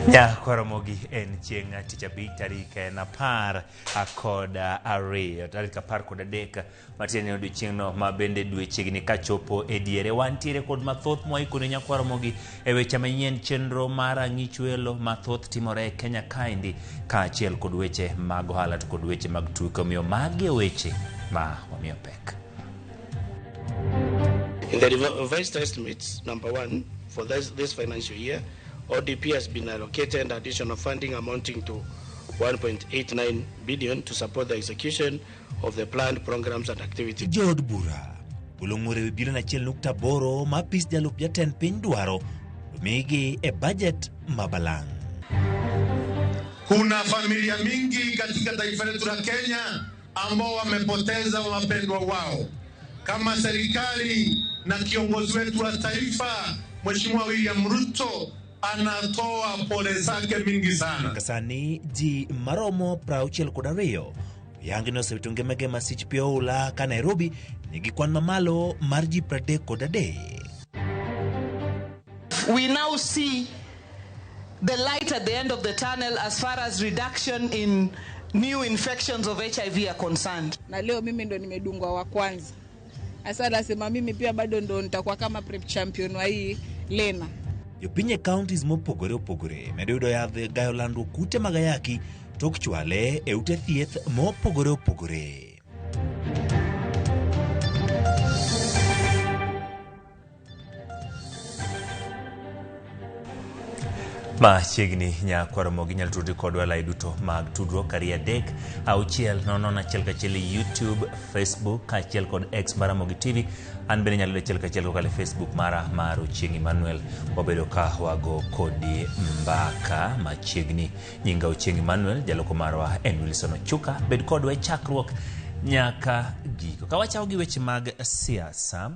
Nyakwaromogi en chieng' tich abich tarik en 12, tarik 13 matiende ni odiochieng'no ma bende dwe chiegni kachopo e diere. Wantiere kod mathoth mwaikone Nyakwaromogi e weche manyien, chenro mar ang'ich welo mathoth timore e Kenya kaendi, kaachiel kod weche mag ohala to kod weche mag tuke. Omiyo magi e weche ma wamiyo pek. In the revised estimates, number one, for this financial year, ODP has been allocated additional funding amounting to 1.89 billion to support the execution of the planned programs and activities. Jood bura golo ng'ur ewi bilion 1.8 ma apis jalup jatend piny dwaro omigi e budget ma balang'. Kuna familia mingi katika taifa letu la Kenya ambao wamepoteza wapendwa wao. Kama serikali na kiongozi wetu wa taifa Mheshimiwa William Ruto anatoa pole zake mingi sana. Nyaka sani ji maromo 62 oyangi ni osewito ngimagi e masich pi oula ka Nairobi nigi kwan mamalo mar ji 33. We now see the light at the end of the tunnel as far as reduction in new infections of HIV are concerned. Na leo mimi ndo nimedungwa wa kwanza. Sasa nasema mimi pia bado ndo nitakuwa kama prep champion wa hii Lena. Jopiny e counties mopogore opogore medo yudo yadh gayo landruok kute mag ayaki tok chwale e ute thieth mopogore opogore. Machiegni Nyakwaromogi inyalo tudri kodwa e lai duto mag tudruok 2 3 6 0 1 1 e YouTube, Facebook kaachiel kod X mar Ramogi TV. An bende inyalo yuda achiel kachiel kokalo e Facebook mara mar Ochieng' Emmanuel. Wabedo ka wago kodi mbaka machiegni. Nyinga Ochieng' Emmanuel, jaloko marwa en Wilson Ochuka. Bed kodwa e chakruok nyaka giko. Ka wachako gi weche mag siasa,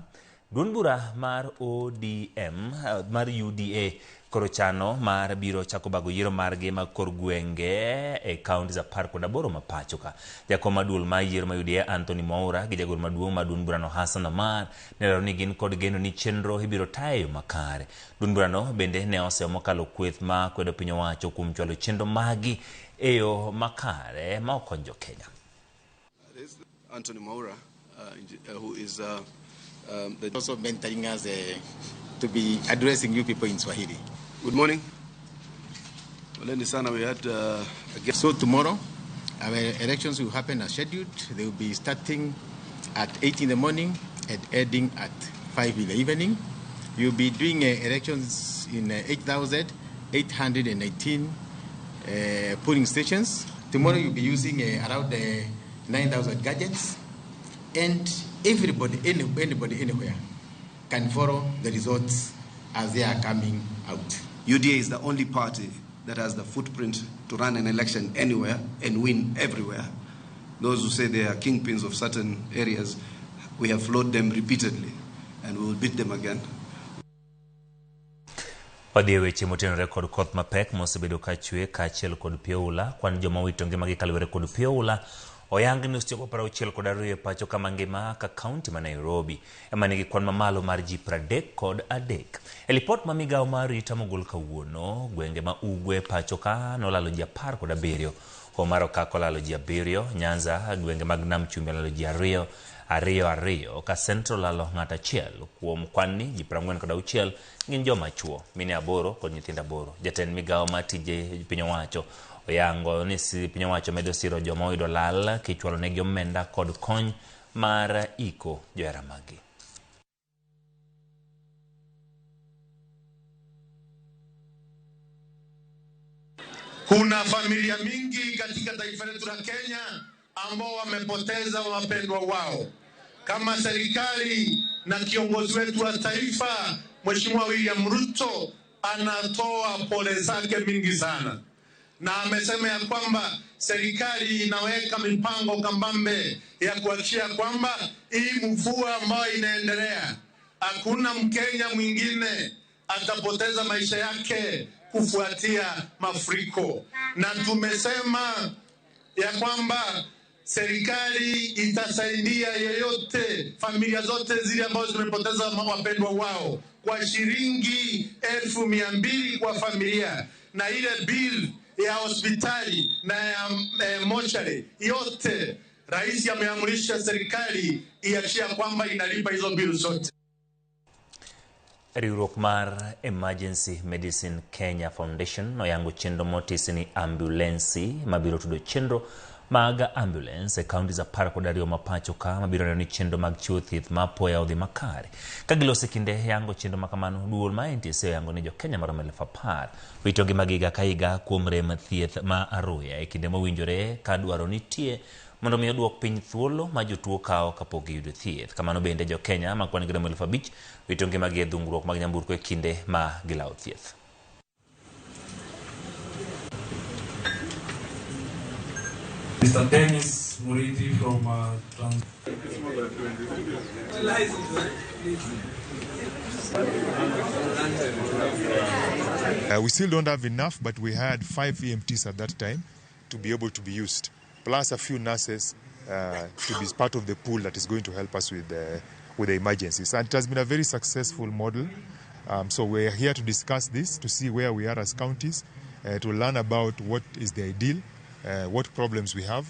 duond bura mar ODM mar UDA koro chano mar biro chako bago yiero margi mag kor gwenge e counties 18 ma pacho ka. Jakom mar duol mar yiero mar UDA Anthony Mwaura gi jagoro maduong' mar duond burano Hassan Omar ne lero ni gin kod geno ni chenro ibiro tayo e yo makare. Duond burano bende ne oseyo mokalo kweth ma kwedo piny owacho kuom chwalo chenro magi e yo makare ma ok kony jo Kenya. Anthony Mwaura, who is the also mentoring us to be addressing you people in Swahili. Good morning. Poleni sana, we had a guest. So tomorrow, our elections will happen as scheduled. They will be starting at 8 in the morning and ending at 5 in the evening. You'll be doing elections in 8,818 polling stations. Tomorrow you'll be using around 9,000 gadgets, and everybody, anybody, anywhere can follow the results as they are coming out. UDA is the only party that has the footprint to run an election anywhere and win everywhere. Those who say they are kingpins of certain areas, we have floored them repeatedly and we will beat them again. Wadhi e weche motenore kod koth mapek mosebedo ka chwe kaachiel kod pi oula. Kwan joma owito ngimagi kaluwore kod pi oula oyang ni osechopo 62 e pacho kama ngima ka kaunti ma Nairobi ema nigi kwan mamalo mar ji 33. E lipot ma migawo mar arita mogol kawuono, gwenge ma ugwe pacho ka nolalo ji 17, Hoho mar Okak olalo ji 7, Nyanza gwenge mag Nam Chumbi olalo ji 2 2 2 ka Central olalo ng'ato achiel. Kuom kwan ni ji 46 gin joma chuo, mine 8 kod nyithindo 8. Jatend migawo mar tije piny owacho oyango ni piny owacho medo siro joma oyudo lal kichwalo negi omenda kod kony mar iko johera maggi. Kuna familia mingi katika taifa letu la Kenya ambao wamepoteza wapendwa wao. Kama serikali na kiongozi wetu wa taifa Mheshimiwa William Ruto anatoa pole zake mingi sana, na amesema ya kwamba serikali inaweka mipango kambambe ya kuhakikisha kwamba hii mvua ambayo inaendelea, hakuna Mkenya mwingine atapoteza maisha yake kufuatia mafuriko. Na tumesema ya kwamba serikali itasaidia yeyote, familia zote zile ambazo zimepoteza wapendwa wao kwa shilingi 200,000 kwa familia. na ile bill ya hospitali na ya mochari yote, rais ameamrisha serikali iachia kwamba inalipa hizo bill zote. Riwruok mar Emergency Medicine Kenya Foundation noyango chenro motisi ni ambulensi mabiro tudo chenro mag ambulance e counties 12 ma pacho ka mabiro neno ni chenro mag chiwo thieth ma apoya odhi makare. Ka giloso e kinde yango chenro ma kamano, duol ma NTSA oyango ni jo-Kenya maromo 10,000 wito ngimagi higa ka higa kuom rem thieth ma aruya e kinde mowinjore ka dwaro nitie mondo mi oduok piny thuolo ma jotuo kawo kapok giyudo thieth. Kamano bende jo-Kenya ma kwan gi romo 5,000 wito ngimagi e dhungruok mag nyamburko e kinde ma gilawo thieth. Mr. Dennis Muridi from Trans. We still don't have enough, but we had 5 EMTs at that time to be able to be used, plus a few nurses to be part of the pool that is going to help us with the emergencies. And it has been a very successful model. So we're here to discuss this, to see where we are as counties, to learn about what is the ideal, what problems we have,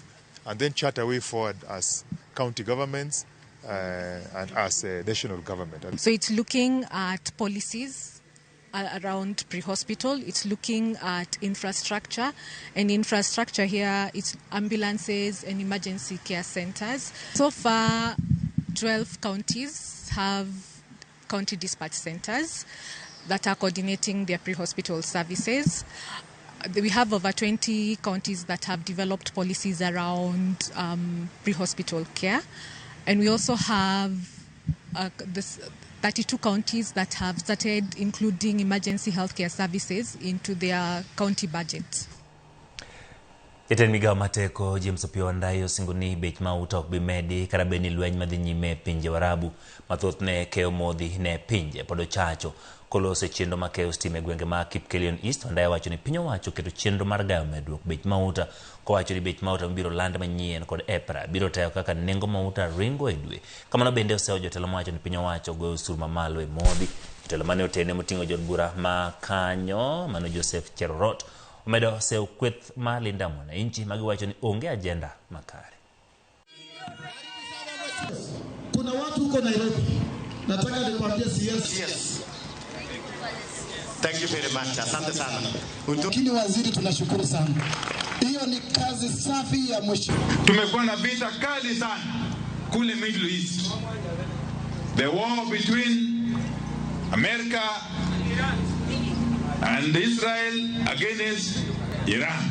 and then chart a way forward as county governments and as a national government. So it's looking at policies around pre-hospital, it's looking at infrastructure, and infrastructure here it's ambulances and emergency care centers. So far, 12 counties have county dispatch centers that are coordinating their pre-hospital services. We have over 20 counties that have developed policies around pre-hospital care. And we also have 32 counties that have started including emergency healthcare services into their county budget. Jatend migao mateko James Opiyo Wandayi osingo ni bech mauta ok bi medi kata bed ni lweny madhi nyime e pinje Warabu mathoth ne keyo modhi ne pinje pod ochacho. Koloso e chenro mar keyo stima e gwenge ma Kipkelion East, Wandayi wacho ni piny owacho oketo chenro mar gayo medruok bech mauta, kowacho ni bech mauta mabiro land manyien kod EPRA biro tayo kaka nengo mauta ringo e dwe. Kamano bende osewo jotelo mawacho ni piny owacho goyo osuru mamalo e modhi. Jotelo mane otene moting'o jood bura ma kanyo mano Joseph Cherorot omedo sewo kweth mar Linda Mwananchi magiwacho ni onge ajenda makare. Kuna watu huko Nairobi, nataka nikwambie CS. Yes. Thank you very much. Asante sana. Lakini waziri, tunashukuru sana. Hiyo ni kazi safi ya mwisho. Tumekuwa na vita kali sana kule Middle East. The war between America and Israel against Iran.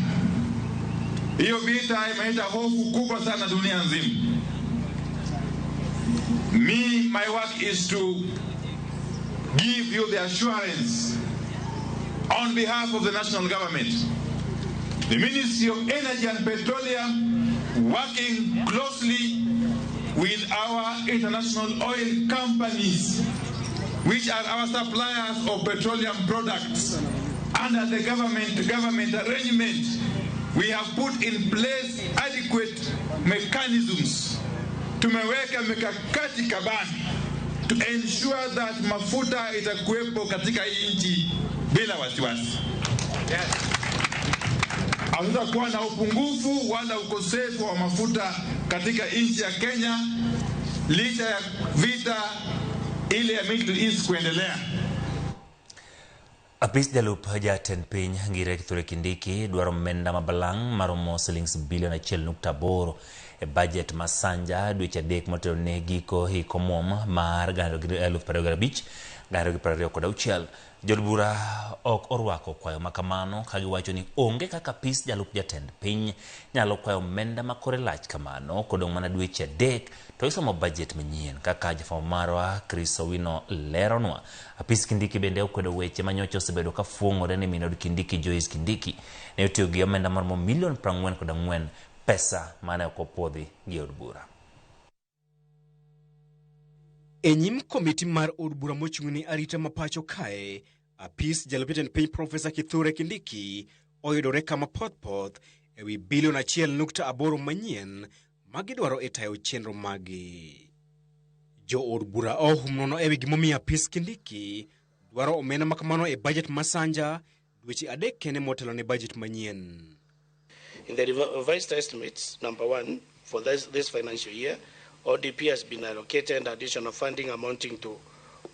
Hiyo vita imeleta hofu kubwa sana dunia nzima. My work is to give you the assurance on behalf of the national government, the Ministry of Energy and Petroleum, working closely with our international oil companies, which are our suppliers of petroleum products. Under the government arrangement, we have put in place adequate mechanisms. Tumeweka mikakati kabambe to ensure that mafuta itakuwepo katika hii nchi bila wasiwasi. Hatutakuwa na upungufu wala ukosefu wa mafuta katika nchi ya Kenya licha ya vita ile ya Middle East kuendelea. Apis jalup jatend piny Ngire Kithure Kindiki dwaro omenda mabalang' maromo silings bilion 1.8 e budget ma sanja dweche 3 motelo ne giko hik omuom mar 2025 2026. Jood bura ok orwako kwayo makamano ka giwacho ni onge kaka apis jalup jatend piny nyalo kwayo omenda ma kore lach kamano kodong' mana dweche 3 to isomo budget manyien kaka jafwambo marwa Chris Owino leronwa. Apis Kindiki bende okwedo weche manyocha osebedo ka fuong'ore ni min od Kindiki Joyce Kindiki ne otiyo gi omenda maromo milion 44 pesa mane ok opuodhi gi od bura. E nyim komiti mar od bura mochung' ne arita ma pacho kae, apis jalup jatend piny Profesa Kithure Kindiki oyudore kama pothpoth ewi bilion 1.8 manyien magidwaro e tayo chenro magi. Jo od bura ohum nono ewi gimomiyo apis Kindiki dwaro omenda makamano e budget ma sanja dweche adek kende motelo ne bajet manyien. In the revised estimates, number one, for this financial year, ODP has been allocated additional funding amounting to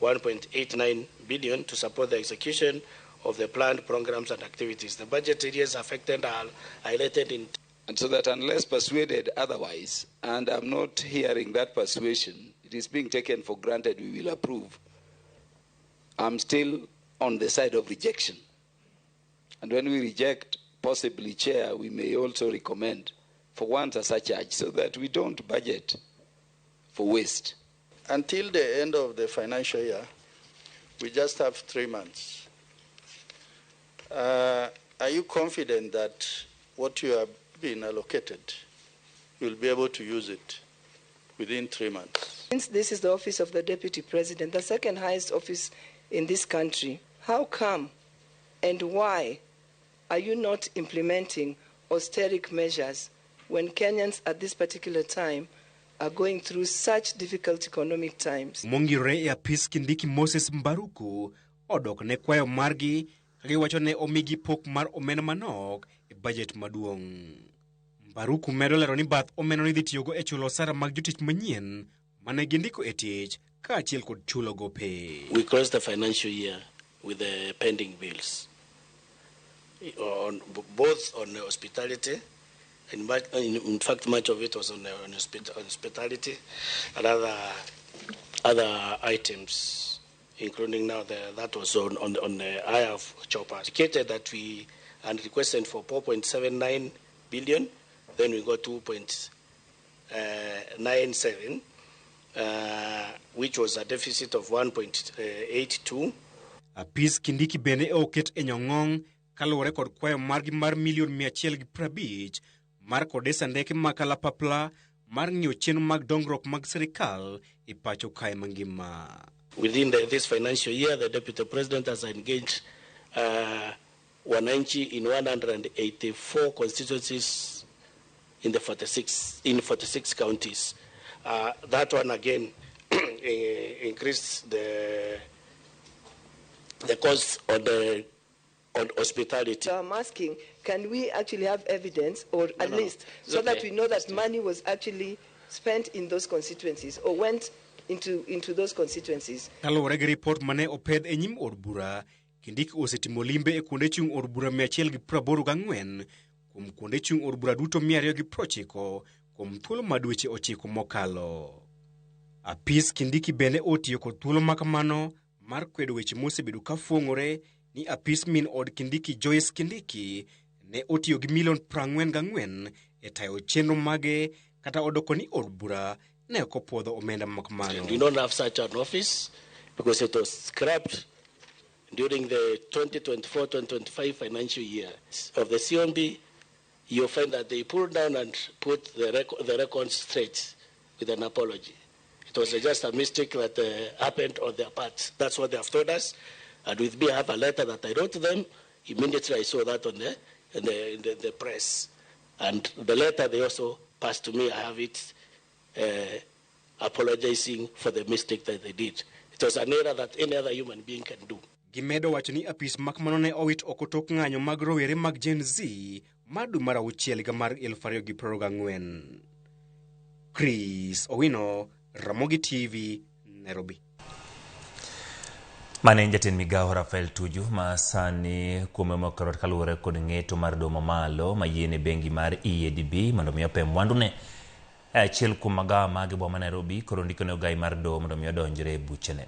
1.89 billion to support the execution of the planned programs and activities. The budget areas affected are highlighted in... And so that unless persuaded otherwise, and I'm not hearing that persuasion, it is being taken for granted we will approve, I'm still on the side of rejection. And when we reject, possibly, Chair, we may also recommend for once a surcharge so that we don't budget for waste. Until the end of the financial year, we just have 3 months. Are you confident that what you have been allocated, you'll be able to use it within 3 months? Since this is the office of the Deputy President, the second highest office in this country, how come and why are you not implementing austeric measures when Kenyans at this particular time are going through such difficult economic times? Mongirore e apis Kindiki Moses Mbaruku odok ne kwayo margi ka giwacho ne omigi pok mar omenda manok e bajet maduong'. Mbaruku medo lero ni bath omenda ni dhi tiyogo e chulo osara mag jotich manyien mane gindiko e tich kaachiel kod chulo gope. We closed the financial year with the pending bills, on both on hospitality, and in fact much of it was on hospitality and other items, including now that was on the hire of choppers. Indicated that we and requested for 4.79 billion, then we got 2.97, which was a deficit of 1.82. Apis Kindiki bende oket e nyong'ong kaluwore kod kwayo margi mar milion 150 mar kodesa ndeke ma kalapapla mar ng'iyo chenro mag dongruok mag sirikal e pacho kae mangima. Within this financial year, the Deputy President has engaged wananchi in 184 constituencies in the 46 counties. That one again increased the cost on the on hospitality. So I'm asking, can we actually have evidence, or at least so that we know that money was actually spent in those constituencies or went into those constituencies? Kaluwore gi ripot mane opedh e nyim od bura, Kindiki osetimo limbe e kuonde chung' od bura 184 kuom kuonde chung' od bura duto 290 kuom thuolo ma dweche 9 mokalo. Apis Kindiki bende otiyo kod thuolo makamano mar kwedo weche mosebedo ka fuong'ore ni apis min od Kindiki Joyce Kindiki ne otiyo gi milion 44 e tayo chenro mage kata odoko ni od bura ne ok opuodho omenda makamano. We don't have such an office because it was scrapped during the 2024-2025 financial year. Of the CMB, you'll find that they pulled down and put the records straight with an apology. It was just a mistake that happened on their part. That's what they have told us. And with me, I have a letter that I wrote to them. Immediately, I saw that on the press. And the letter they also passed to me, I have it, apologizing for the mistake that they did. It was an error that any other human being can do. Gimedo wacho ni apis makamano ne owit oko tok ng'anyo mag rowere mag Gen Z mar dwe mar auchiel higa mar 2024. Chris Owino, Ramogi TV, Nairobi. Mane en jatend migawo Rafael Tuju ma sani kuome mokarot kaluwore kod ng'eto mar domo malo ma yiene bengi mar EADB mondo mi opem mwandune e achiel kuom magawa mage boma Nairobi koro ndiko ne ogai mar doho mondo mi odonjre e buchene.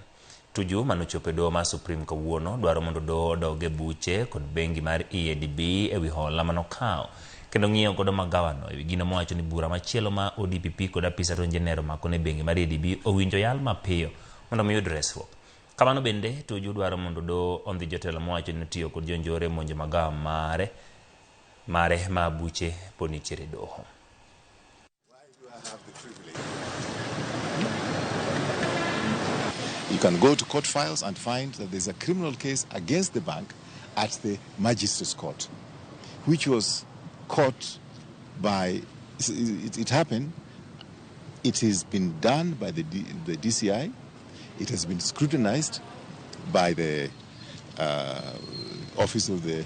Tuju manochopo e doho mar Supreme kawuono dwaro mondo doho odog e buche kod bengi mar EADB ewi hola manokawo kendo ng'iyo godo magawano ewi gino mowacho ni bura machielo ma ODPP kod apis Attorney General omako ne bengi mar EADB owinjo yal mapiyo mondo mi yud resruok. Kamano bende Tuju dwaro mondo doho ondhi jotelo mowacho ni otiyo kod jonjore monjo magawa mare ma buche pod nitiere e doho. You can go to court files and find that there's a criminal case against the bank at the magistrate's court, which was caught by, it happened, it has been done by the DCI, it has been scrutinized by the Office of the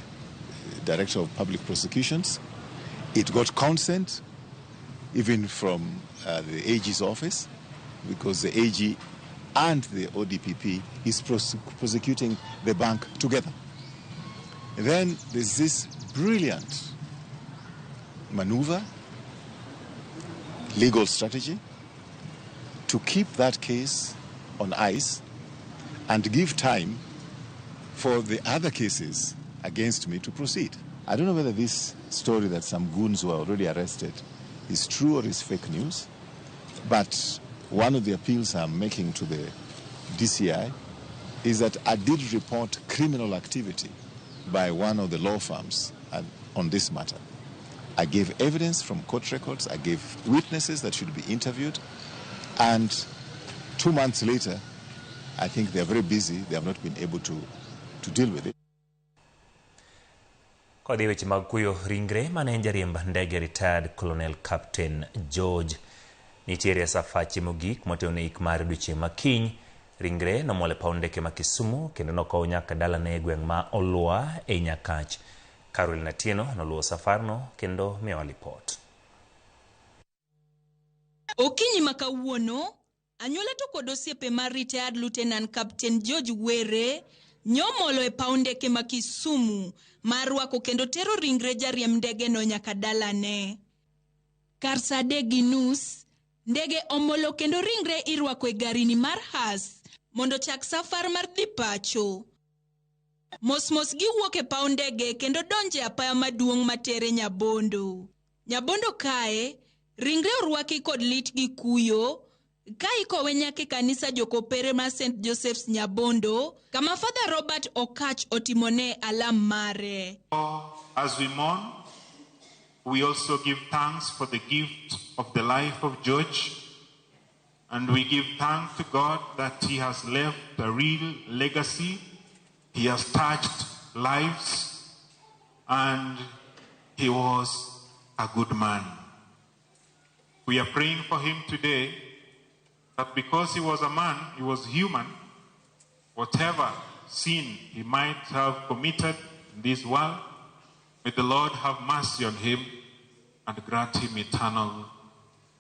Director of Public Prosecutions. It got consent even from the AG's office, because the AG and the ODPP is prosecuting the bank together. And then there's this brilliant maneuver, legal strategy, to keep that case on ice and give time for the other cases against me to proceed. I don't know whether this story that some goons were already arrested is true or is fake news, but one of the appeals I'm making to the DCI is that I did report criminal activity by one of the law firms on this matter. I gave evidence from court records, I gave witnesses that should be interviewed, and 2 months later, I think they are very busy, they have not been able to deal with it. Kodhi weche mag kuyo ringre mane en jariemb ndege retired Colonel Captain George nitiere e safache mogik motelo ne ik mar odiochieng' ma kiny. Ringre nomol e paw ndeke ma Kisumu kendo nokow nyaka dalane e gweng' ma Olwa e Nyakach. Caroline Atieno noluwo safarno kendo miyowa lipot. Okinyi ma kawuono, anyuola to kod osiepe mar retired Lieutenant Captain George Were nyomolo e paw ndeke ma Kisumu mar rwako kendo tero ringre jariemb ndege no nyaka dalane. Kar saa 3:30, ndege omolo kendo ringre irwako e garini mar Hearse mondo chak safar mar dhi pacho. Mos mos giwuok e paw ndege kendo donjo e apaya maduong' matere Nyabondo. Nyabondo kae, ringre orwaki kod lit gi kuyo ka ikowe nyaka e kanisa jokopere mar St. Joseph's Nyabondo, kama Father Robert Okach otimone alam mare. As we mourn, we also give thanks for the gift of the life of George, and we give thanks to God that he has left a real legacy. He has touched lives, and he was a good man. We are praying for him today that because he was a man, he was human, whatever sin he might have committed in this world, may the Lord have mercy on him and grant him eternal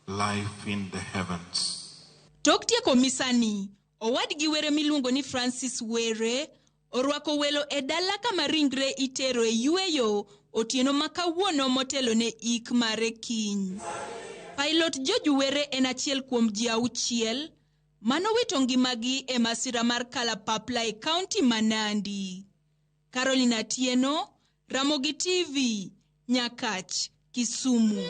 life in the heavens. Tok tieko misani, owadgi Were miluongo ni Francis Were orwako welo e dala kama ringre itero e yweyo otieno ma kawuono motelo ne ik mare kiny. Pilot George Were en achiel kuom ji 6 manowito ngimagi e masira mar Kalapapla e kaunti ma Nandi. Caroline Atieno, Ramogi TV, Nyakach, Kisumu.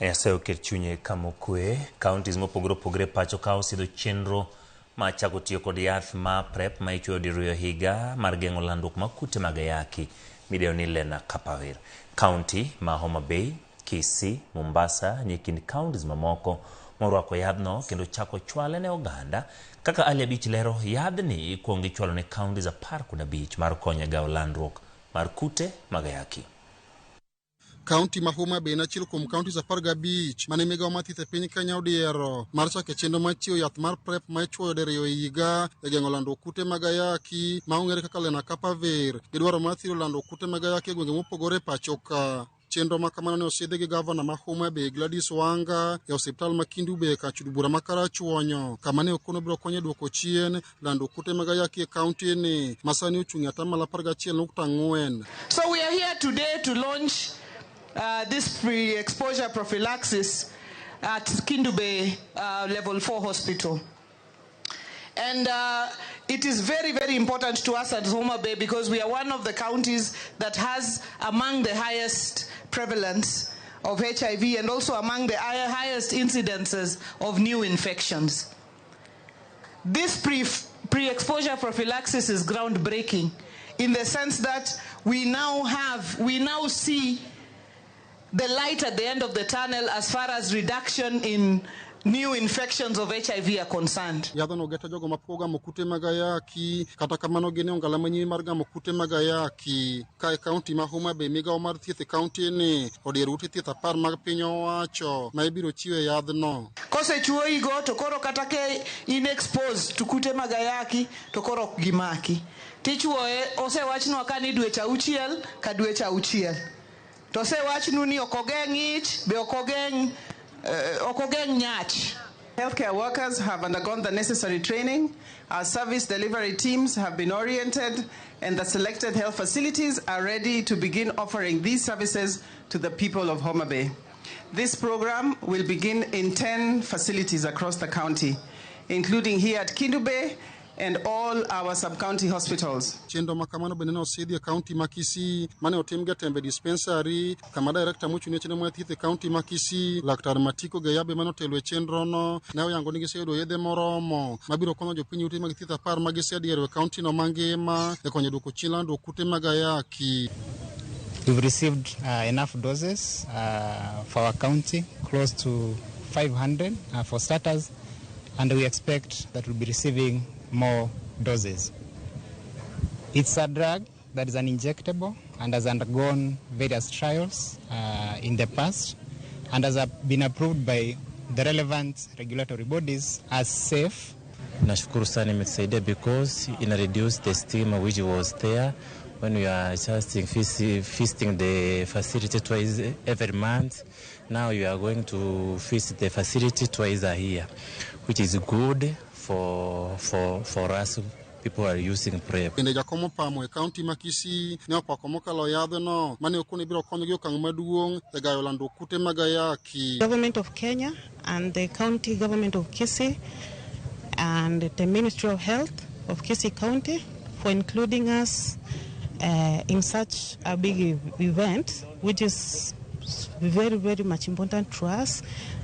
Nyasaye oket chunye kama okwe. Counties mopogore opogore pacho ka osidho chenro ma chako tiyo kod yath ma PrEP ma ichwoyo diriyo higa mar geng'o landruok mar kute mag ayaki midendo ni Lenacapavir. County ma Homa Bay, Kisii, Mombasa ni kind counties mamoko morwako yadhno kendo chako chwale ne oganda. Kaka Ali Abich lero, yadhni ikuongo ichwalo ne counties 15 mar konyo e gawo landruok mar kute mag ayaki. Kaunti ma Homa Bay en achiel kuom counties 15 mane migawo mar thieth e piny Kenya odiero mar chako chenro mar chiwo yath mar PrEP ma ichwoyo diriyo e higa e geng'o landruok kute mag ayaki ma ong'ere kaka Lenacapavir gi dwaro mar thiro landruok kute mag ayaki e gwenge mopogore e pacho ka. Chenro ma kamano ne osidhi gi gavana ma Homa Bay Gladys Wanga e osiptal ma Kendu Bay kar od bura ma Karachuonyo, kama ne okono biro konyo e duoko chien landruok kute mag ayaki e kaunti ni ma sani ochung' e atamalo 11.4. So we are here today to launch this pre-exposure prophylaxis at Kendu Bay Level 4 Hospital. And it is very, very important to us at Homa Bay because we are one of the counties that has among the highest prevalence of HIV and also among the highest incidences of new infections. This pre-exposure prophylaxis is groundbreaking in the sense that we now see the light at the end of the tunnel as far as reduction in new infections of HIV are concerned. Yadhno geto jogo mapok ogamo kute mag ayaki, kata kamano gin e ongala manyime mar gamo kute mag ayaki. Ka e kaunti ma Homa Bay, migawo mar thieth e kaunti ni odiero ute thieth 10 mag piny owacho ma ibiro chiwe yadhno. Kosechuoyigo to koro kata ka in exposed to kute mag ayaki to koro ok gimaki. Tichuoye osewachnwa ka ni dweche 6 ka dweche 6. To osewachnu ni ok ogeng' ich, be ok ogeng' nyach. Healthcare workers have undergone the necessary training, our service delivery teams have been oriented, and the selected health facilities are ready to begin offering these services to the people of Homa Bay. This program will begin in 10 facilities across the county, including here at Kendu Bay and all our sub-county hospitals. Chenro ma kamano bende ne osidhi e kaunti ma Kisii mane otim gi Tembe Dispensary, kama director mochung' ne chenro mar thieth e kaunti ma Kisii, Laktar Matiko Geyabe mane otelo e chenrono ne oyango ni giseyudo yedhe moromo mabiro konyo jopiny ute mag thieth 10 ma gisediero e kaunti no mangima e konyo duoko chien landruok kute mag ayaki. We've received enough doses for our county, close to 500 for starters, and we expect that we'll be receiving more doses. It's a drug that is an injectable and has undergone various trials in the past and has been approved by the relevant regulatory bodies as safe. Nashukuru sana imetusaidia because ina reduce the stigma which was there when we are just feasting the facility twice every month. Now you are going to visit the facility twice a year, which is good for us people are using PrEP. Bende jakom opamo e kaunti ma Kisii ne opako mokalo yadhno mane okone biro konyo gi okang' maduong' e gayo landruok kute mag ayaki. Government of Kenya and the county government of Kisii and the Ministry of Health of Kisii County for including us in such a big event, which is very, very much important to us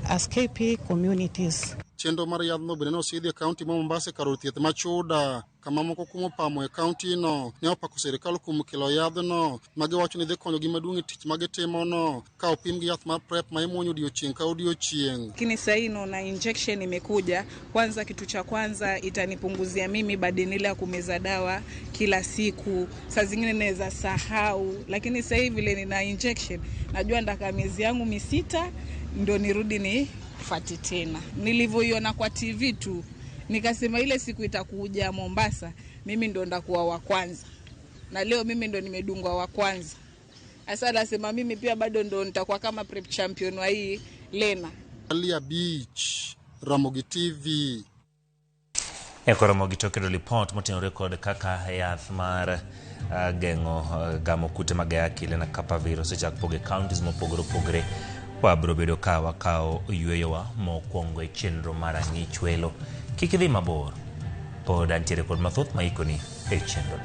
as KP communities. Chenro mar yadhno bende ne osidhi e kaunti ma Mombasa e kar od thieth ma Chuda, kama moko kuom opamo e kaunti no ne opako sirikal kuom kelo yadhno ma giwacho ni dhi konyogi maduong' e tich ma gitimono ka opim gi yath mar PrEP ma imuonyo odiochieng' ka odiochieng'. Lakini sasa hii naona injection imekuja, kwanza kitu cha kwanza itanipunguzia mimi burden ile ya kumeza dawa kila siku, saa zingine naweza sahau, lakini sasa hivi vile nina injection najua ndaka miezi yangu 6 ndio nirudi ni fati tena. Nilivyoiona kwa TV tu nikasema ile siku itakuja Mombasa mimi ndo ndakuwa wa kwanza, na leo mimi ndo nimedungwa wa kwanza. Sasa nasema mimi pia bado ndo nitakuwa kama PrEP champion wa hii Lena. Alia Beach, Ramogi TV. Eko Ramogi to kedo lipot moting'ore kod kaka yath mar geng'o gamo kute mag ayaki Lenacapavir osechak pogo e counties mopogore opogore. Wabiro bedo ka wakawo yweyowa mokwongo e chenro mar ang'ich welo. Kik idhi mabor, pod antiere kod mathoth maikoni e chenroni.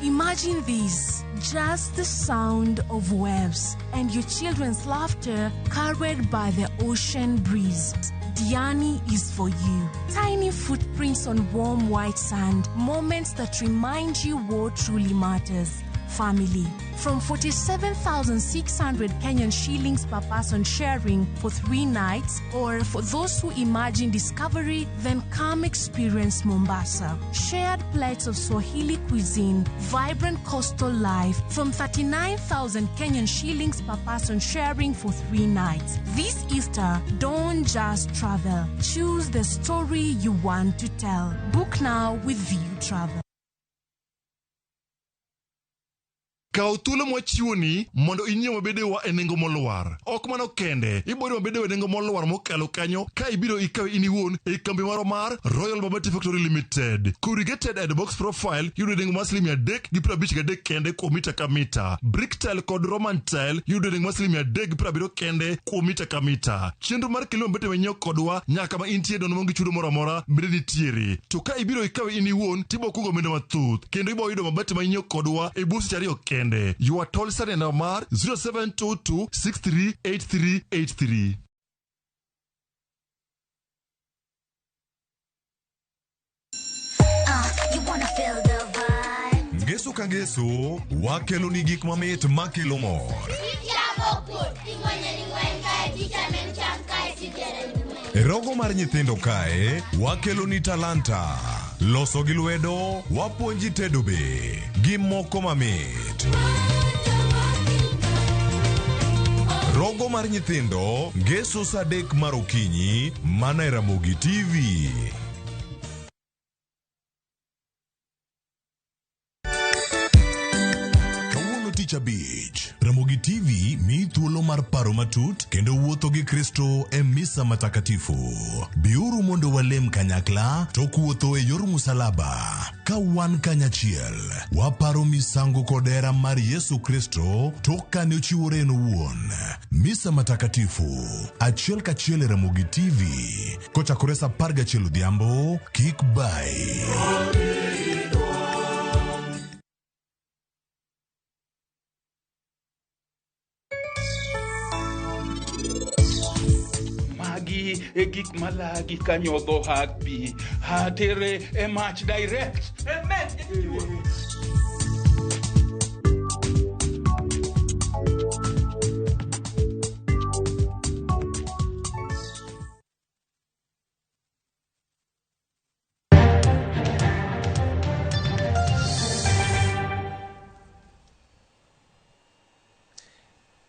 Imagine this, just the sound of waves and your children's laughter carried by the ocean breeze. Diani is for you. Tiny footprints on warm white sand, moments that remind you what truly matters. Family. From 47,600 Kenyan shillings per person sharing for 3 nights, or for those who imagine discovery, then come experience Mombasa. Shared plates of Swahili cuisine, vibrant coastal life, from 39,000 Kenyan shillings per person sharing for 3 nights. This Easter, don't just travel. Choose the story you want to tell. Book now with View Travel. Kaw thuolo mwachiwoni mondo inyiew mabedewa e nengo molwar. Ok mano kende, ibiro mabedewa e nengo molwar mokalo kanyo ka ibiro ikawe in iwuon e kambi marwa mar Royal Mabati Factory Limited. Corrugated and box profile yudo e nengo mar siling 353 kende kuom mita ka mita. Brick tile kod Roman tile yudo e nengo mar siling 370 kende kuom mita ka mita. Chenro mar kelo mabete manyiew kodwa nyaka ma intie nono maonge chudo moro amora bende nitiere. To ka ibiro ikawe in iwuon tibo kungo omenda mathoth kendo ibo yudo mabati manyiew kodwa e bwo seche 2 kende. You are told send number 0722 638383. You wanna Feel the vibe. Ngeso ka ngeso, wakelo ni gik mamit makelo mor. E rogo mar nyithindo kae, wakelo ni talanta. Loso gi lwedo, wapuonji tedo be, gi moko mamit. Rogo mar nyithindo, ngeso saa 3 mar okinyi, mana e Ramogi TV. Kawuono tich abich, Ramogi TV miyi thuolo mar paro matut kendo wuotho gi Kristo e misa matakatifu. Biuru mondo walem kanyakla tok wuotho e yor musalaba. Ka wan kanyachiel, waparo misango kod hera mar Yesu Kristo tok kane ochiwore en owuon. Misa matakatifu, achiel kachiel e Ramogi TV. Kochakore saa 11 odhiambo, kik bai. Magi e gik malagi kanyodho hapi. Hatere e mach direct. Amen.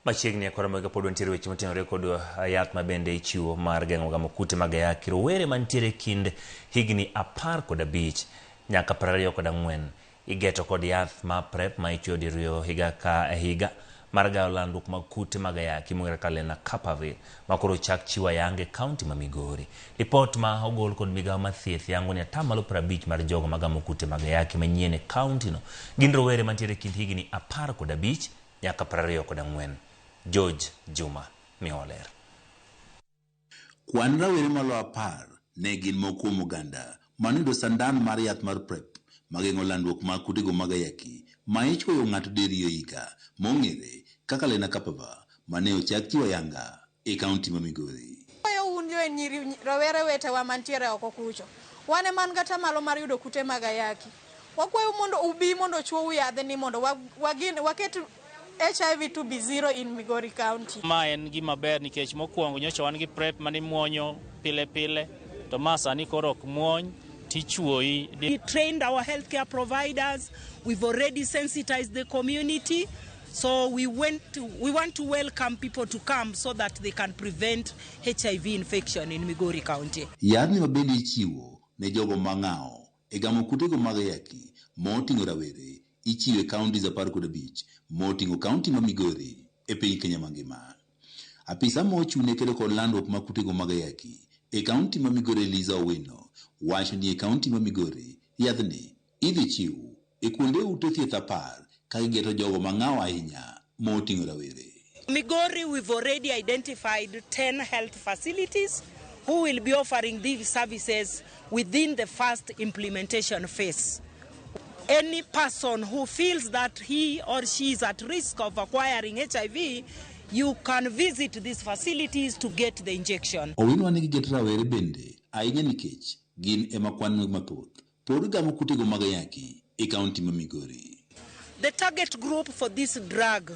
Machiegni e kora pod wantiere weche motenore kod yath ma bende ichiwo mar geng'o gamo kute mag ayaki. Rowere mantiere kind higni 15 nyaka 24 igeto kod yath ma PrEP ma ichiwo diriyo higa ka higa mar gayo landruok mag kute mag ayaki mong'ere kaka Lenacapavir ma koro ochak chiwo ayanga e kaunti ma Migori. Lipot ma ogol kod migawo mar thieth yango ni 50% mar jogo magamo kute mag ayaki manyien e kaunti no gin rowere mantiere kind higni 15 nyaka 24. George Juma miwa ler. Kwan rawere maloyo 10 ne gin moko kuom oganda manoyudo sandan mar yath mar PrEP mageng'o landruok mag kutego mag ayaki ma ichwoyo ng'ato diriyo e higa mong'ere kaka Lenacapavir mane ochak chiwo ayanga e kaunti ma Migori. Kwayo un jo nyiri rowere wetewa mantiere oko kucho. Wan ema wan kata malo mar yudo kute mag ayaki. Wakwayo mondo ubi mondo ochwowu yadhni mondo waket HIV to be zero in Migori County. Ma en gima ber nikech mokwongo nyocha wan gi PrEP mane muonyo pile pile to ma sani koro ok muony tichuoyi. We trained our healthcare providers, we've already sensitized the community, so we want to welcome people to come so that they can prevent HIV infection in Migori County. Yadhni ma bende ichiwo ne jogo mang'awo e gamo kutego mag ayaki moting'o rawere ichiwo e counties 15 moting'o kaunti ma Migori e piny Kenya mangima. Apisa mochung' ne kedo kod landruok mag kutego mag ayaki e kaunti ma Migori Eliza Owino wacho ni e kaunti ma Migori yadhni idhi chiw e kuonde ute thieth 10 ka gigeto jogo mang'awo ahinya moting'o rawere. Migori, we've already identified 10 health facilities who will be offering these services within the first implementation phase. Any person who feels that he or she is at risk of acquiring HIV, you can visit these facilities to get the injection. Owino ni gigeto rawere bende ahinya nikech gin ema kwan mathoth pod gamo kutego mag ayaki e kaunti ma Migori. The target group for this drug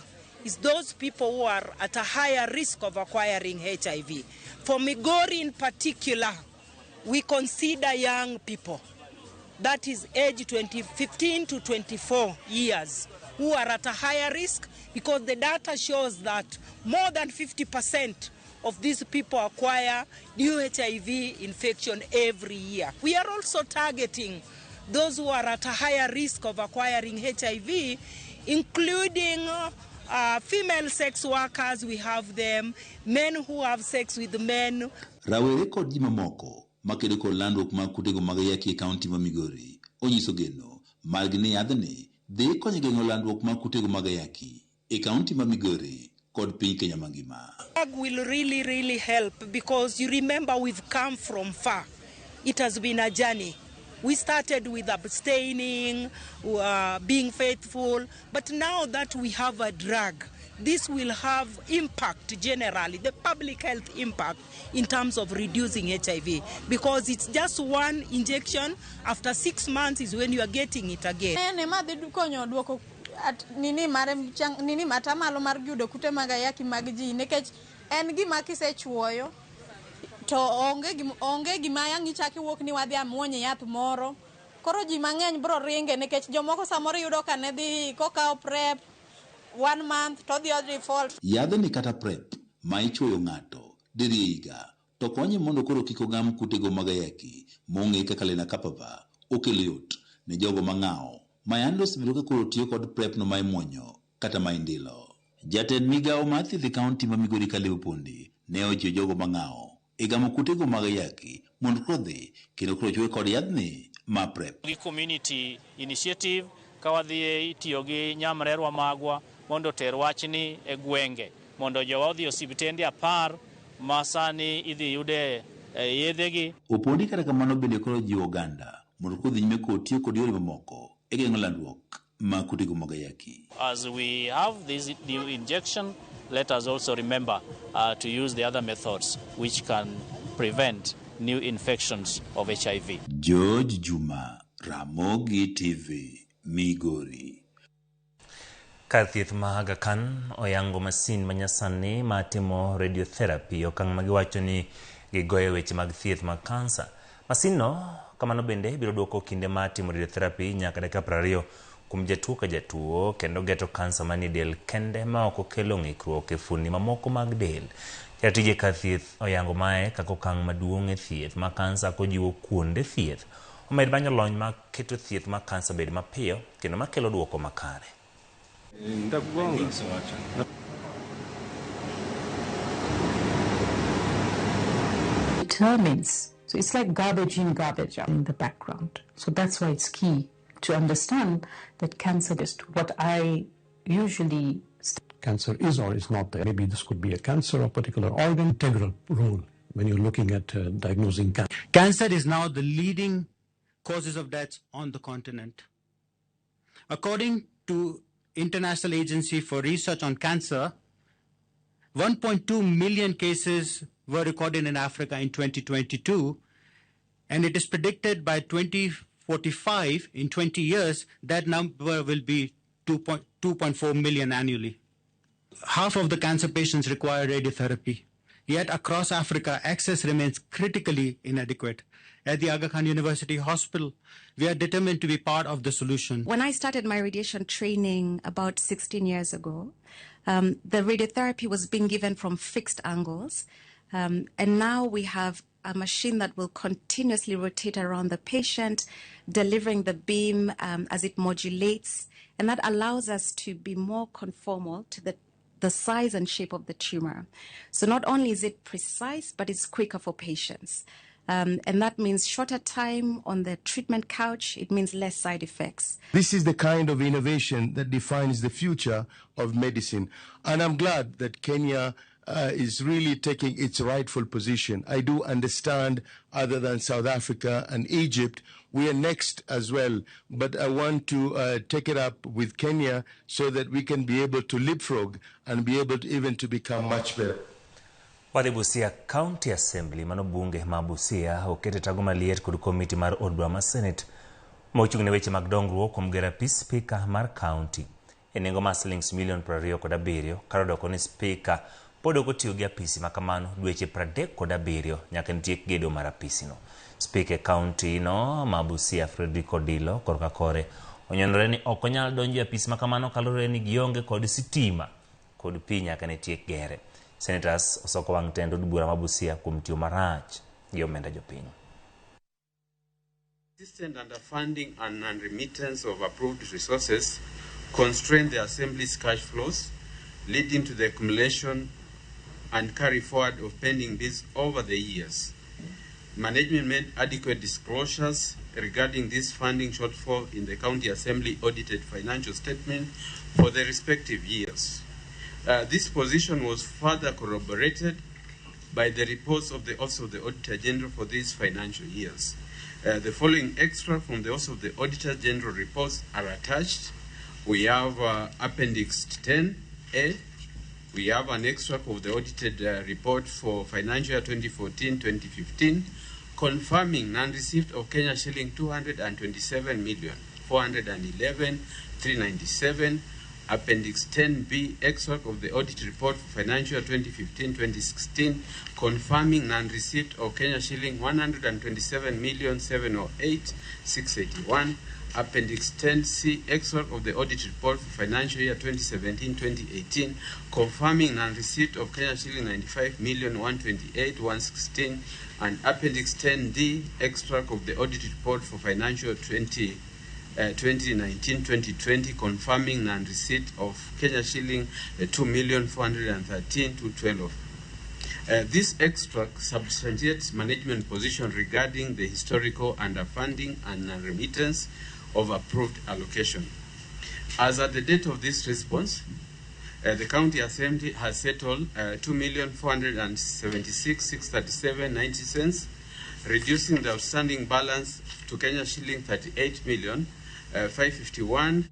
is those people who are at a higher risk of acquiring HIV. For Migori in particular, we consider young people, that is age 15 to 24 years, who are at a higher risk because the data shows that more than 50% of these people acquire new HIV infection every year. We are also targeting those who are at a higher risk of acquiring HIV, including female sex workers, we have them, men who have sex with men. Rawere kod ji mamoko makedo kod landruok mag kutego mag ayaki e kaunti ma Migori onyiso geno margi ni yadhni dhi konyo geng'o landruok mag kutego mag ayaki e kaunti ma Migori kod piny Kenya mangima. Will really, really help because you remember we've come from far. It has been a journey. We started with abstaining, being faithful, but now that we have a drug this will have impact generally, the public health impact in terms of reducing HIV, because it's just one injection. After 6 months is when you are getting it again. Nene ma dhi konyo duoko at nini mare nini matamalo mar yudo kute mag ayaki mag ji, nikech en gima kisechuoyo to onge gima yang ichak iwuok ni wadhi amuonye yath moro. Koro ji mang'eny bro ringe nikech jomoko samoro yudo ka ne dhi kokawo PrEP 1 month to dhi default. Yadhni kata PrEP ma ichuoyo ng'ato diriyo e higa to konye mondo koro kik ogam kutego mag ayaki mong'e kaka lenacapavir okelo yot ne jogo mang'awo ma yande osebedo ka koro tiyo kod PrEP no ma imuonyo kata ma indilo. Jatend migawo mar thieth e kaunti ma Migori Caleb Opondi ne ojiwo jogo mang'awo e gamo kutego mag ayaki mondo koro dhi kendo koro chwe kod yadhni ma PrEP. Gi community initiative ka wadhi itiyo gi nyamrerwa magwa mondo oter wachni e gwenge mondo jowa odhi osiptende 10 ma sani idhi yude yedhegi. Opondi kata kamano bende koro jiwo oganda mondo koro dhi nyime kod tiyo kod yore mamoko e geng'o landruok mag kutego mag ayaki. As we have this new injection, let us also remember to use the other methods which can prevent new infections of HIV. George Juma, Ramogi TV, Migori. Kar thieth ma Aga Khan oyango masin manyasani ma timo radiotherapy, okang' ma giwacho ni gigoyo weche mag thieth mag kansa. Masin no kamano bende biro duoko kinde mar timo radiotherapy nyaka dakika 20 kuom jatuo ka jatuo, kendo geto kansa manie del kende ma ok okelo ng'ikruok e fuonni mamoko mag del. Jatije kar thieth oyango mae kaka okang' maduong' e thieth ma kansa kojiwo kuonde thieth omed manyo lony mar keto thieth mar kansa bed mapiyo kendo makelo duoko makare. Determines. So it's like garbage in, garbage out in the background. So that's why it's key to understand that cancer is what I usually... Cancer is or is not there. Maybe this could be a cancer of particular organ. Integral role when you're looking at diagnosing cancer. Cancer is now the leading causes of deaths on the continent. According to International Agency for Research on Cancer, 1.2 million cases were recorded in Africa in 2022, and it is predicted by 2045, in 20 years, that number will be 2.4 million annually. Half of the cancer patients require radiotherapy. Yet across Africa, access remains critically inadequate. At the Aga Khan University Hospital, we are determined to be part of the solution. When I started my radiation training about 16 years ago, the radiotherapy was being given from fixed angles. And now we have a machine that will continuously rotate around the patient, delivering the beam as it modulates. And that allows us to be more conformal to the size and shape of the tumor. So not only is it precise, but it's quicker for patients. And that means shorter time on the treatment couch. It means less side effects. This is the kind of innovation that defines the future of medicine. And I'm glad that Kenya is really taking its rightful position. I do understand, other than South Africa and Egypt, we are next as well. But I want to take it up with Kenya so that we can be able to leapfrog and be able to even to become much better. Wadhi Busia County Assembly mano bunge ma Busia okete tago maliet kod komiti mar od bura ma Senate mochung' ne weche mag dongruok kuom gero apis spika mar county e nengo mar silings milion 27 kar odoko ni spika pod ok otiyo gi apisi ma kamano dweche 37 nyaka nitiek gedo mar apisino. Spika e county no ma Busia Frederick Odilo korka kore onyonore ni ok onyal donjo e apisi ma kamano kaluwore ni gionge kod sitima kod pi nyaka nitiek gere. Senators osoko wang' tend od bura ma Busia kuom tiyo marach gi omenda jopiny. Persistent underfunding and non-remittance of approved resources constrain the Assembly's cash flows, leading to the accumulation and carry forward of pending bills over the years. Management made adequate disclosures regarding this funding shortfall in the County Assembly audited financial statement for the respective years. This position was further corroborated by the reports of the Office of the Auditor General for these financial years. The following extract from the Office of the Auditor General reports are attached. We have Appendix 10A, We have an extract of the audited report for financial year 2014-2015 confirming non-receipt of Kenya shilling 227,411,397. Appendix 10B, extract of the audit report for financial year 2015-2016, confirming non-receipt of Kenya shilling 127,708,681. Appendix 10C, extract of the audit report for financial year 2017-2018, confirming non-receipt of Kenya shilling 95,128,116, and Appendix 10D, extract of the audit report for financial 2019-2020, confirming non-receipt of Kenya shilling 2,413,212. This extract substantiates management position regarding the historical underfunding and non-remittance of approved allocation. As at the date of this response, the County Assembly has settled 2,476,637.90, reducing the outstanding balance to Kenya shilling 38,551.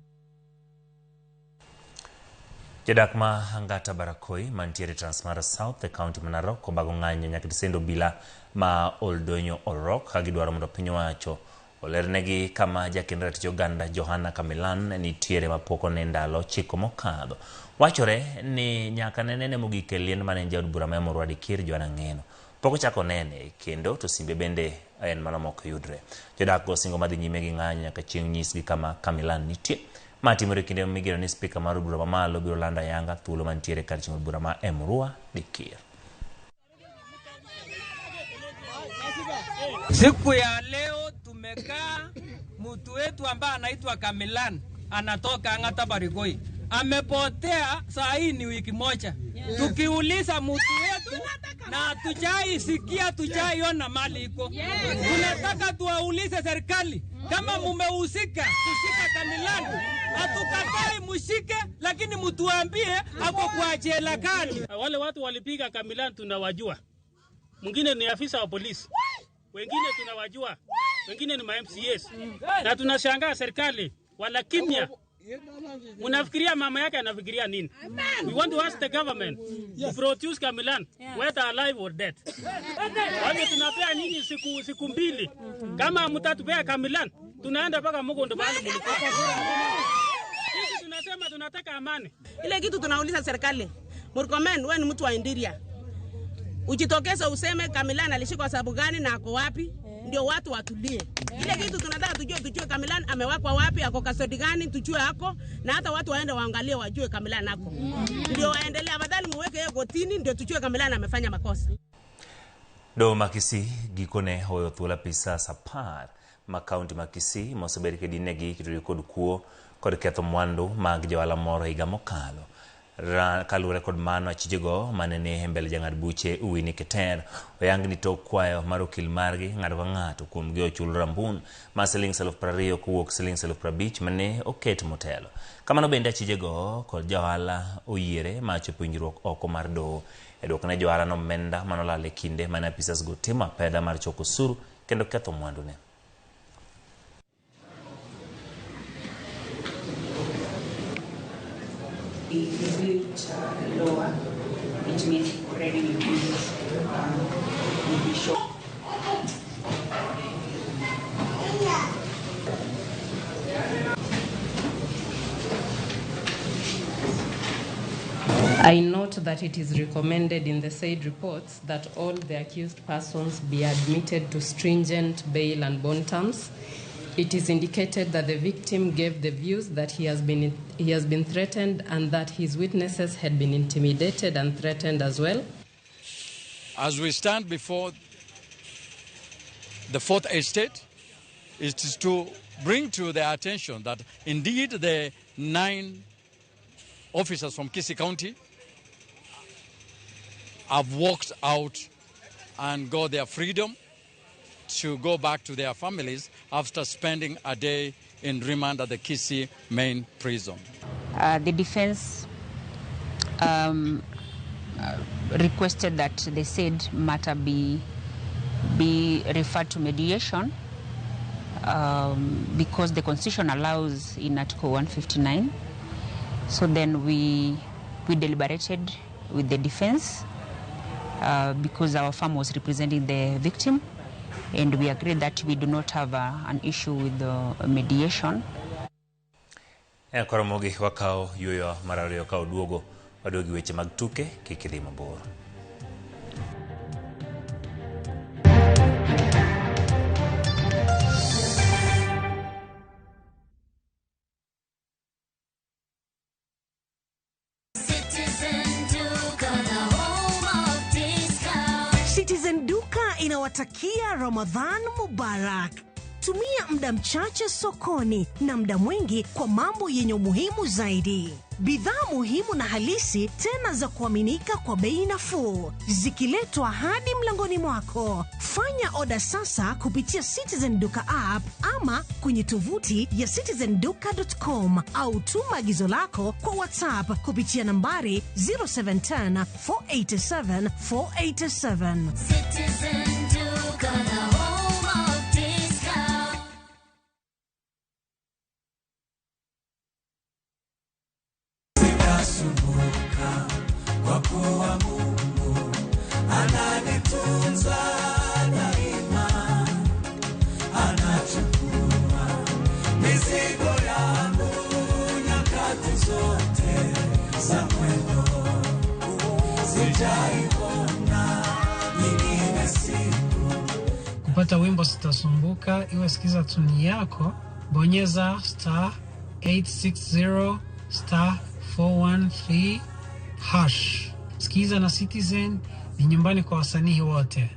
Jodak ma Angata Barakoi mantiere Transmara South e kaunti ma Narok obago ng'anyo nyaka tisendo obila ma Oldonyo Orok ka gidwaro mondo piny owacho olernegi kama jakend ratich oganda Johana Kamilan nitiere mapok one ndalo 9 mokadho. Wachore ni nyaka ne nene mogik e liend mane en jaod bura ma Emurua Dikir Johana Ng'eno pok ochako nene kendo to simbe bende en mana mok yudre. Jodak go singo madhi nyime gi ng'anyo nyaka chieng' nyisgi kama Kamilan nitie. Ma timore kinde migeno ni spika mar od bura mamalo biro lando ayanga thuolo mantiere kar chieng' od bura ma Emurua Dikir. Siku ya leo tumekaa, mtu wetu ambaye anaitwa Kamilan anatoka Angata Barikoi amepotea saa hii ni wiki moja. Tukiuliza mtu wetu na tujai sikia, tujai ona mali iko. Tunataka tuwaulize serikali kama mumehusika kushika Kamilan, hatukatai mushike, lakini mtuambie ako kwa jela gani. Wale watu walipiga Kamilan tunawajua. Mwingine ni afisa wa polisi, wengine tunawajua, wengine ni ma MCAs. Na tunashangaa serikali wala kimya. Unafikiria mama yake anafikiria nini? We want to ask the government to produce Kamilan, whether alive or dead. Wale tunapea nyinyi siku mbili. Kama mtatupea Kamilan, tunaenda mpaka Mugondo pale mlikuwa. Sisi tunasema tunataka amani. Ile kitu tunauliza serikali, Murkomen, wewe ni mtu wa Indiria. Ujitokeze useme Kamilan alishikwa sababu gani na ako wapi, ndio watu watulie. Ile kitu tunataka tujue Kamilan amewekwa wapi, ako custody gani, tujue ako, na hata watu waende waangalie wajue Kamilan ako. Ndio waendelee, afadhali muweke yeye kotini ndio tujue Kamilan amefanya makosa. Doho ma Kisii gikone oweyo thuolo apisas 10 ma kaunti ma Kisii mosebed kidinegi kitudi kod kuo kod ketho mwandu mag johala moro higa mokalo. Kaluwore kod mano, achijego mane ni e mbele jang'ad buche Winnie Keter oyang ni tok kwayo mar okil margi ng'ato ka ng'ato kuomgi ochul rambun ma siling 20,000 kowuok siling 50,000 mane oket motelo. Kamano bende achijego kod johala oyiere ma chopo winjruok oko mar doho e duoko ne johala no omenda manolal e kinde mane apisas go timo apedha mar choko osuru kendo ketho mwandune. If you build lower, it means already will be short. I note that it is recommended in the said reports that all the accused persons be admitted to stringent bail and bond terms. It is indicated that the victim gave the views that he has been threatened and that his witnesses had been intimidated and threatened as well. As we stand before the fourth estate, it is to bring to their attention that indeed the 9 officers from Kisii County have walked out and got their freedom to go back to their families after spending a day in remand at the Kisii main prison. The defense requested that the said matter be referred to mediation because the Constitution allows in Article 159. So then we deliberated with the defense because our firm was representing the victim, and we agreed that we do not have an issue with the mediation. E koromogi wakawo yueyo mar ariyo ka oduogo waduogo gi weche mag tuke kik idhi mabor. Citizen Duka, the home of discount. Citizen Duka inawatakia Ramadhan Mubarak. Tumia muda mchache sokoni na muda mwingi kwa mambo yenye umuhimu zaidi. Bidhaa muhimu na halisi tena za kuaminika kwa bei nafuu, zikiletwa hadi mlangoni mwako. Fanya oda sasa kupitia Citizen Duka app ama kwenye tovuti ya citizenduka.com au tuma agizo lako kwa WhatsApp kupitia nambari 0710 487 487. Citizen Duka, the home of discount. Sitasumbuka kwa kuwa Mungu ananitunza daima, anachukua mizigo yangu nyakati zote za mwendo, sijaiona nyingine siku. Kupata wimbo Sitasumbuka, iwe sikiza tuni yako, bonyeza star 860 star 413 hash. Sikiza na Citizen ni nyumbani kwa wasanii wote.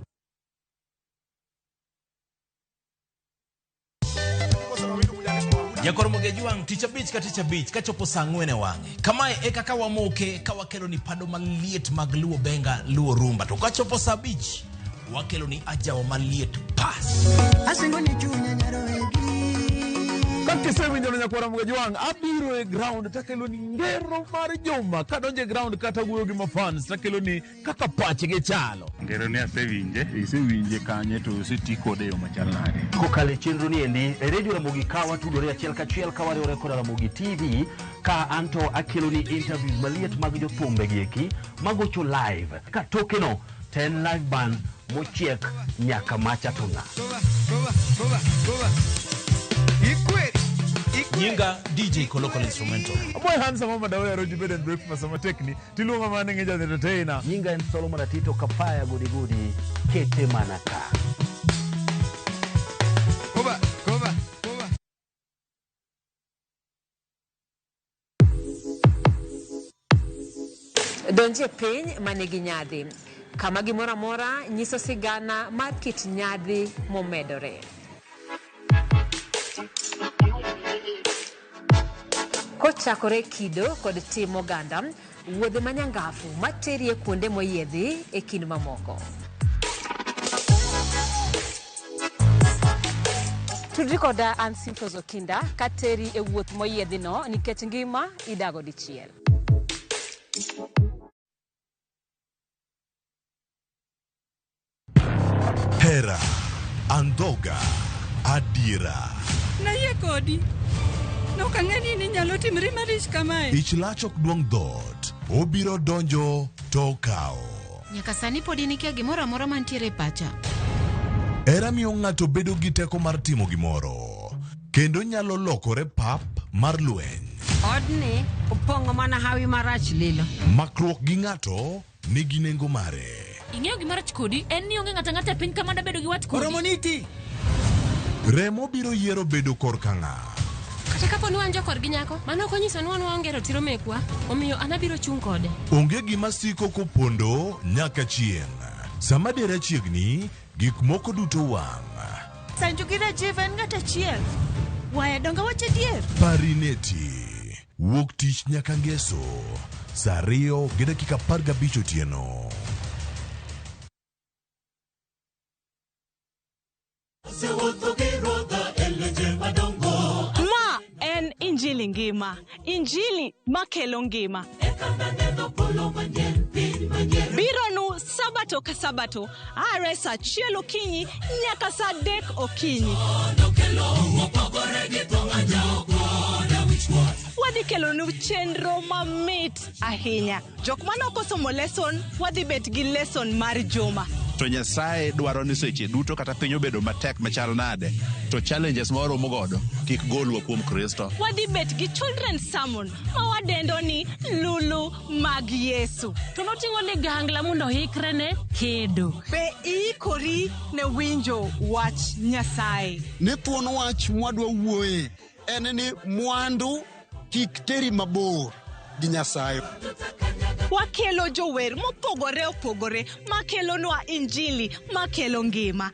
Jakor Mogejwang' tich abich ka tich abich kachopo saa ang'wen e wang'e. Kamae e kaka wamoke ka wakelo ni pado maliet mag Luo Benga, Luo Rumba. To kachopo saa abich, wakelo ni ajawa maliet pas. Asingo ni chunya nyarowegi. Kakisewinjo nyakwara Mogejwang' abiro e ground takelo ni ngero mar juma kadonjo e ground kata wuoyo gi mafans takelo ni kaka pachgi chalo. Ngero ni asewinje, isewinje kanye to oseti kode e yo machal nade? Kokalo e chenro ni endi e redio Ramogi ka watudore achiel kachiel ka wariwore koda Ramogi TV ka anto akelo ni interviews maliet mag jothumbe gi eki magocho live ka tokeno to en live band mochiek nyaka macha to ng'a. Nyinga DJ Kolokol Instrumental. Aboy handsome mama dawe roji bed and breakfast sama tekni tiluonga mana ni ja entertainer. Nyinga en Solomon Atito Kapaya gudi gudi kete mana ka. Koba, koba, koba. Donje piny manigi nyadhi, kama gimoro amora nyiso sigana mar kit nyadhi momedore. Kochakore kido kod tim oganda, wuodhe manyangafu materi e kuonde moyiedhi e kind mamoko. Tudri koda an Simfros Okinda kateri e wuoth moyiedhi no nikech ngima idago dichiel. Hera, andhoga, adiera. Nayie kodi. Nok ang'e ni inyalo timri malich kamae. Ich lach ok duong' dhoot, obiro donjo to okawo. Nyaka sani pod in ikia gimoro amora mantiere e pacha. Hera miyo ng'ato bedo gi teko mar timo gimoro, kendo nyalo lokore pap mar lweny. Odni opong'o mana hawi marach lilo. Makruok gi ng'ato nigi nengo mare. Ing'eyo gima rach kodi en ni onge ng'ato ang'ata e piny ka manda bedo gi wat kodi. Oromoniti. Remo biro yiero bedo korka ng'a. Kata kapo ni wan jokorgi nyako, mano ok onyiso ni wan waonge ratiro mekwa, omiyo an abiro chung' kode. Onge gima siko kopondo nyaka chieng'. Sama dera chiegni, gik moko duto wang'. Sanju gi Rajiv en ng'at achiel. Waya donge wach adier? Parineti. Wuok tich nyaka ngeso. Saa 2:15 otieno. Ma en Injili ngima, Injili makelo ngima. Biro nu Sabato ka Sabato, are saa 1 okinyi nyaka saa 3 okinyi. Wadhi kelonu chenro mamit ahinya. Jok mane ok osomo lesson, wadhi bet gi lesson mar juma. To Nyasaye dwaro ni seche duto kata piny obedo matek machal nade, to challenges ma waromo godo kik golwa kuom Kristo. Wadhi bet gi children's sermon ma wadendo ni Lulu mag Yesu. To noting'o ligangla mondo oikre ne kedo. Be iikori ne winjo wach Nyasaye? Ne thuon wach mwadwa wuoye en ni mwandu kik teri mabor gi Nyasaye. Wakelo jower mopogore opogore makelonwa injili makelo ngima.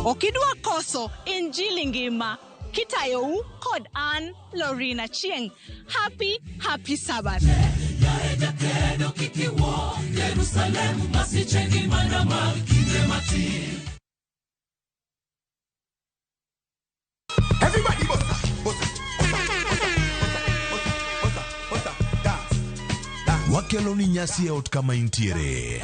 Ok idwa koso injili ngima kitayou kod an Lorina Chieng. Happy, happy Sabbath. Everybody bossa, bossa, bossa, bossa, bossa, dance. Wakelo ni nyasi e ot kama intiere.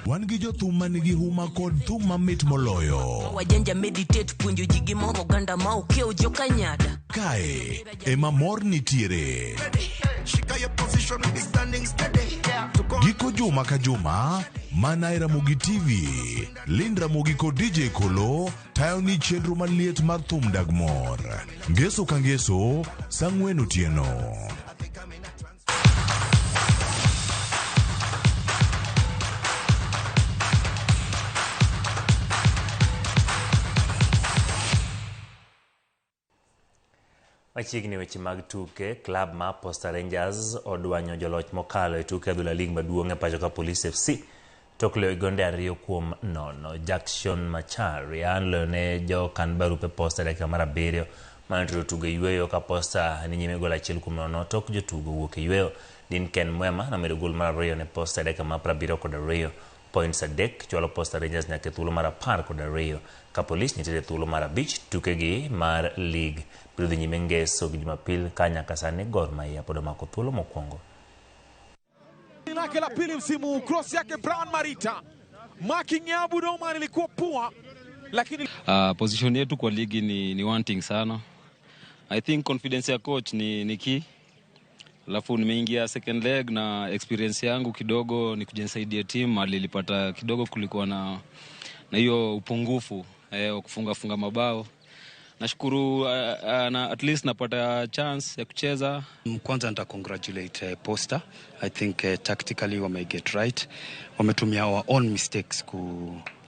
Wan gi jothum manigi huma kod thum mamit moloyo. Wajanja meditate puonjo ji gimoro oganda ma okiewo jokanyada. Kae ema mor nitiere. Giko juma ka juma, mana e Ramogi TV, Lind Ramogi kod DJ Kolo tayo ni chenro maliet mar thum dag mor. Ngeso ka ngeso, saa ang'wen otieno. Machiegni weche mag tuke, klab ma Posta Rangers odwanyo joloch mokalo e tuke adhula lig maduong' e pacho ka Police FC tok loyo gonde 2-0. Jackson Macharia loyo ne jokan barupe Posta e dakika mar 7 mane otero tugo e yweyo ka Posta ni nyime gol 1-0 tok jotugo wuok e yweyo. Dinken Mwema nomedo gol mar 2 ne Posta e dakika mar 72. Points 3 chwalo Posta Rangers nyaka e thuolo mar 12 ka Police nitiere e thuolo mar 5. Tukegi mar lig biro dhi nyime ngeso gi Jumapil ka nyaka sani Gor Mahia pod omako thuolo mokwongo. Lake la pili msimu, cross yake Brown Marita, marking ya Abu Oman ilikuwa poa, lakini Position yetu kwa ligi ni wanting sana. I think confidence ya coach ni key. Alafu nimeingia second leg na experience yangu kidogo ni kujinsaidia team, alilipata kidogo kulikuwa na hiyo upungufu wa kufunga mabao. Nashukuru na at least napata chance ya kucheza. Kwanza nita congratulate Posta. I think tactically wame get right. Wametumia our own mistakes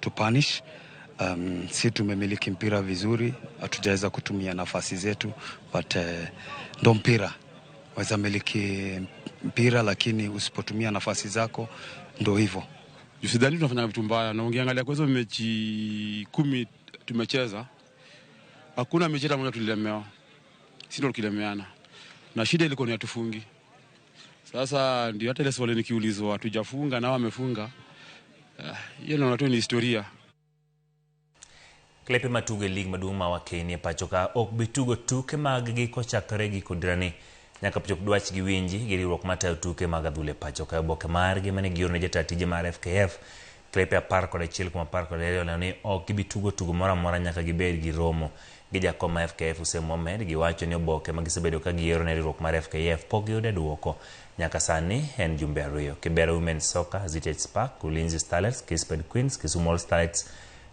to punish. Si tumemiliki mpira vizuri, hatujaweza kutumia nafasi zetu, but ndo mpira. Waweza miliki mpira lakini usipotumia nafasi zako ndo hivyo. Usidhani tunafanya vitu mbaya, na ungeangalia kwa hizo mechi 10 tumecheza, hakuna mechi hata moja tulilemewa. Sisi ndio tulilemeana. Na shida ilikuwa ni hatufungi. Sasa ndio hata ile swali nikiulizwa hatujafunga na wamefunga. Hiyo naona tu ni historia. Klepe matugo e lig maduong' ma Wakeni e pacho ka ok bi tugo tuke mag gi kochakore gi kodrani nyaka chop dwach gi winji gi riwruok matayo tuke mag adhula e pacho ka. Oboke margi mane gioro ne jata tije mar FKF klepe 11.12 olero ni ok gibi tugo tugo moro amora nyaka gibed gi romo gi jakom ma FKF Hussein Mohamed. Giwacho ni oboke ma gisebedo ka gioro ne riwruok mar FKF pok giyudo duoko nyaka sani en jumbe 2. Kibera Women's Soccer, ZH Spark, Ulinzi Starlets, Kisped Queens, Kisumu All Starlets,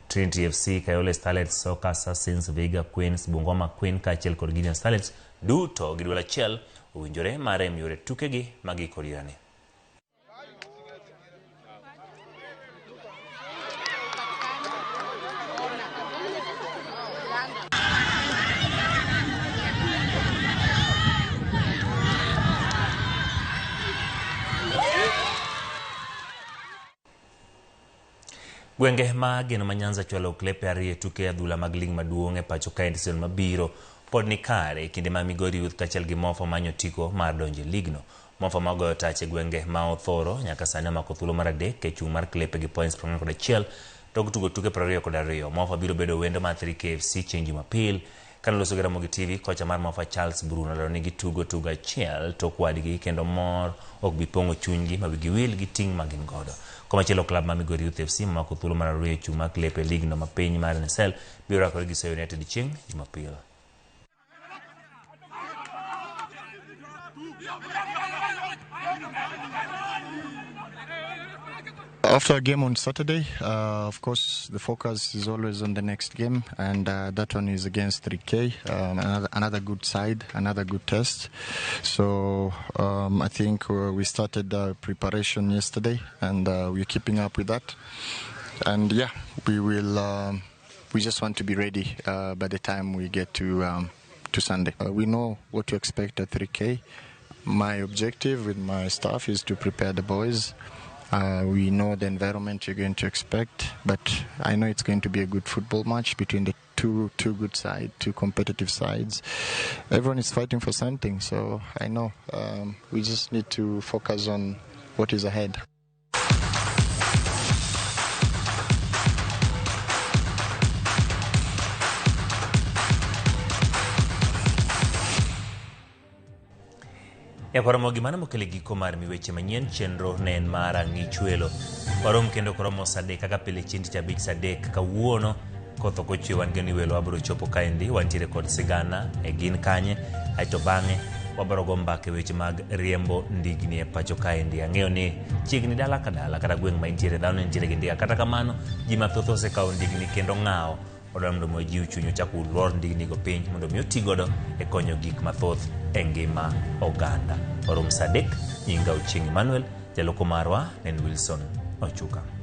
Trinity FC, Kayole Starlets, Soccer Assassins, Vihiga Queens, Bungoma Queen kaachiel kod Gideon Starlets duto gi duol achiel owinjore mar yore tukegi mag giko dirani. Gwenge ma geno ma Nyanza chwalo klepe 2 e tuke adhula mag lig maduong' e pacho ka e season mabiro pod ni kare e kinde ma Migori Youth kaachiel gi Mofa manyo otiko mar donjo e ligno. Mofa ma ogoyo tach e gwenge ma Othoro nyaka sani omako thuolo mar 3 e chung' mar klepe gi points 41 tok tugo tuke 22. Mofa biro bedo wendo mar 3KFC chieng' Jumapil Kane oloso gi Ramogi TV, kocha mar Mafa Charles Bruno olero ni gitugo tugo achiel tok wadgi kendo mor ok bi pong'o chunygi ma wigi wil gi ting' ma gin godo. Komachielo klab ma Migori Youth FC momako thuolo mar ariyo e chung' mar klepe e ligno ma piny mar NSL biro rakore gi Siaya United chieng' Jumapil. After a game on Saturday, of course, the focus is always on the next game, and that one is against 3K, another good side, another good test. So I think we started preparation yesterday, and we're keeping up with that. And yeah, we will. We just want to be ready by the time we get to Sunday. We know what to expect at 3K. My objective with my staff is to prepare the boys. We know the environment you're going to expect, but I know it's going to be a good football match between the two good sides, two competitive sides. Everyone is fighting for something, so I know we just need to focus on what is ahead. E koromo gimano mokelo giko mar miweche manyien chenro ne en mar ang'ichwelo. Warom kendo koromo saa adek kaka pile chieng' tich abich saa adek kawuono koth ok ochwe wan gi ni welo wabiro chopo kaendi wantiere kod sigana e gin kanye aeto bang'e wabiro go mbaka e weche mag riembo ndigni e pacho kaendi. Ang'eyo ni chiegni dala ka dala kata gweng' ma intiere dhano nitiere gi ndiga kata kamano ji mathoth osekawo ndigni kendo ng'awo odwaro mondo mi ojiw chuny ochak ulor ndignigo piny mondo mi oti godo e konyo gik mathoth e ngima oganda. Warom saa adek, nyinga Ochieng' Emmanuel, jaloko marwa ne en Wilson Ochuka.